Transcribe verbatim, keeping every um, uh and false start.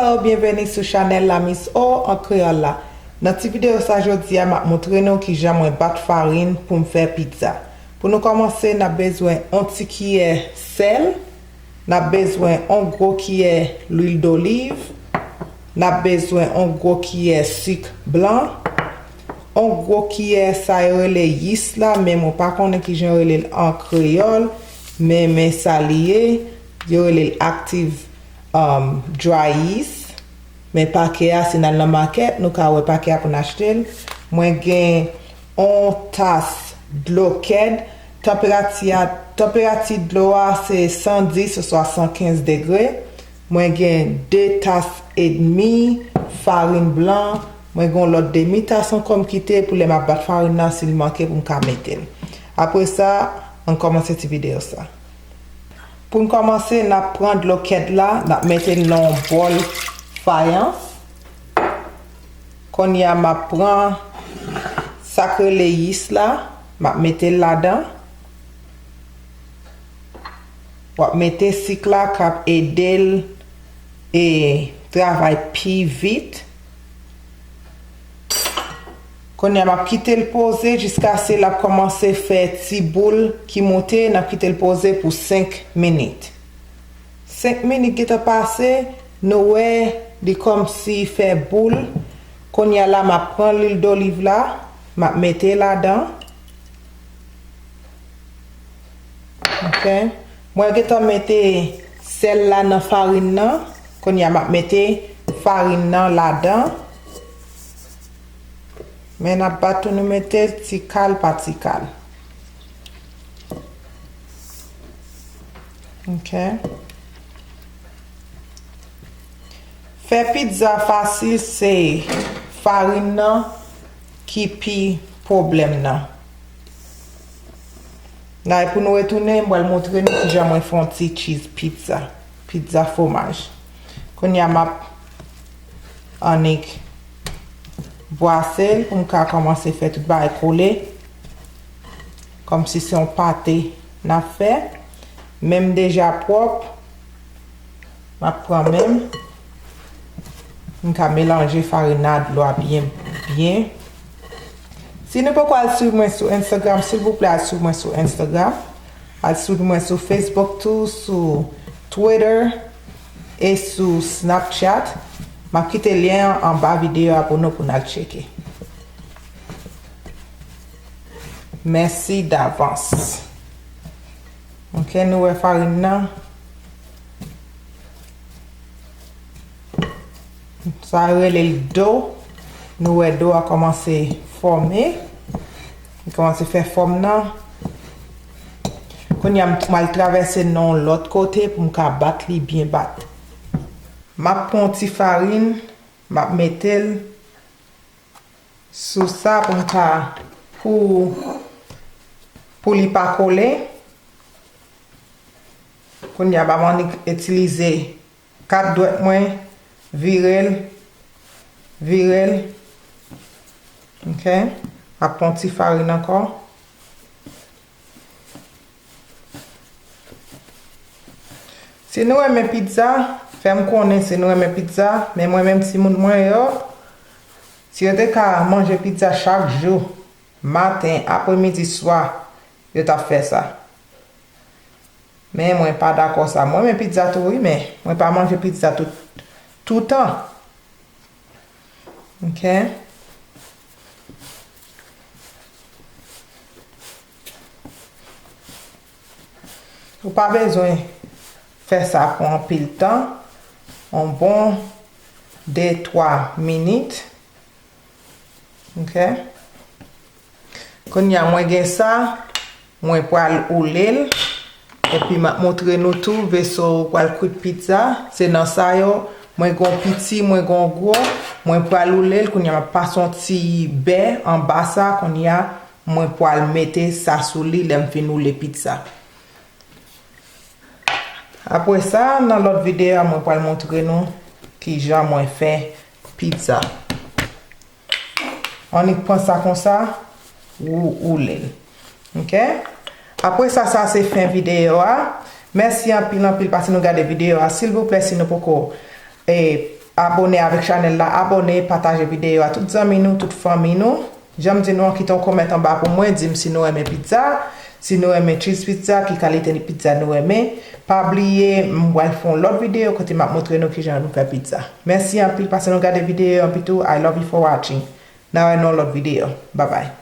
Hello, byenveni sou chanèl la Miss O an kreyòl la. Nan ti videyo sa jodi a, m ap montre nou kijan mwen bat farin pou m fè pizza. Pou nou kòmanse, n ap bezwen yon ti kiyè sèl, n ap bezwen yon gwo kiyè lwil doliv, n ap bezwen yon gwo kiyè sik blan, yon gwo kiyè sa yo rele yis la, men mwen pa konnen kijan yo rele l an kreyòl, men, men sa li ye, yo rele l active, um, dry yeast. Men pakè a, si n al nan makèt, nou ka wè pakè a pou n achte l. Mwen gen yon tas dlo kèd. Tanperati a, tanperati dlo a se san dis oswa san kenz degre. Mwen gen de tas edmi farin blan. Mwen gen yon lòt demi tas ankò m kite pou lè m ap bat farin nan, si l manke pou m ka mete l. Apre sa, ann kòmanse ti videyo sa. Pou n kòmanse, n ap pran dlo kèd la, n ap mete l nan yon bòl fayans. Kounye a, m ap pran sa k rele yis la, m ap mete l ladan. W ap mete sik la k ap ede l e travay pi vit. Kounye a, m ap kite l poze jiskaske l ap kòmanse fè ti boul ki moute, n ap kite l poze pou senk minit. Senk minit gentan pase, nou wè li kòmsi fè boul. Kounye a la, m ap pran lwil doliv la, m ap mete ladan. Ok. Mwen gentan mete sèl la nan farin nan. Kounye a, m ap mete farin nan ladan. Men n ap bat tou, nou mete l ti kal pa ti kal. Ok. Fè pizza fasil, se farin nan ki pi pwoblèm nan. Nan, e pou nou retounen, m pral montre nou kijan mwen fè yon ti cheese pizza, pizza fwomaj. Kounye a, m ap annik bwase l pou m ka kòmanse fè tout bagay kole. Kòmsi se yon pate n ap fè. Men m deja pwòp. M ap pran men m. M ka melanje farin nan ak dlo a byen, byen. Si nou poko al swiv mwen sou Instagram, silvouplè al swiv mwen sou Instagram. Al swiv mwen sou Facebook tou, sou Twitter e sou Snapchat. M ap kite lyen an anba videyo a pou nou, pou n al tcheke. Mèsi davans. Ok, nou wè farin nan. Sa yo rele l do. Nou wè do a kòmanse fòme. Li kòmanse fè fòm nan. Kounye a, m, m al travèse nan yon lòt kote pou m ka bat li byen bat. M ap pran yon ti farin, m ap mete l sou sa pou m ka, pou, pou li pa kole. Kounye a, m ap annik itilize kat dwèt mwen, vire l, vire l. Ok. M ap pran ti farin ankò. Si nou renmen pizza, fè m konnen si nou renmen pizza, men mwen menm timoun mwen yo, si yo te ka manje pizza chak jou, maten, apremidi, swa, yo t ap fè sa. Men mwen pa dakò sa. Mwen renmen pizza tou wi, men mwen pa manje pizza tout, toutan. Ok. Ou pa bezwen fè sa pou anpil tan. Yon bon de, twa minit. Ok. Kounye a, mwen gen sa, mwen pral oule l, epi m ap montre nou tou veso ou pral kwit pizza. Se nan sa yo, mwen gen yon piti, mwen gen yon gwo, mwen pral oule l. Kounye a, m ap pase yon ti bè anba sa. Kounye a, mwen pral mete sa sou li lè m fin oule pizza. Apre sa, nan lòt videyo a, mwen pral montre nou kijan mwen fè pizza. Annik pran sa konsa, ou oule l. Ok? Apre sa, sa se fen videyo a. Mèsi anpil, anpil, paske nou gade videyo a. Silvouplè, si nou poko, e, Abòne avèk chanèl la, abòne, pataje videyo a tout zanmi nou, tout fanmi nou. Jan m di nou an, kite yon kòmantè anba pou mwen, di m si nou renmen pizza, si nou renmen cheese pizza, ki kalite pizza nou renmen. Pa bliye, m pral fè yon lòt videyo kote m ap montre nou kijan nou fè pizza. Mèsi anpil, pase nou gade videyo an pi tou. I love you for watching. N a wè nan yon lòt videyo. Babay.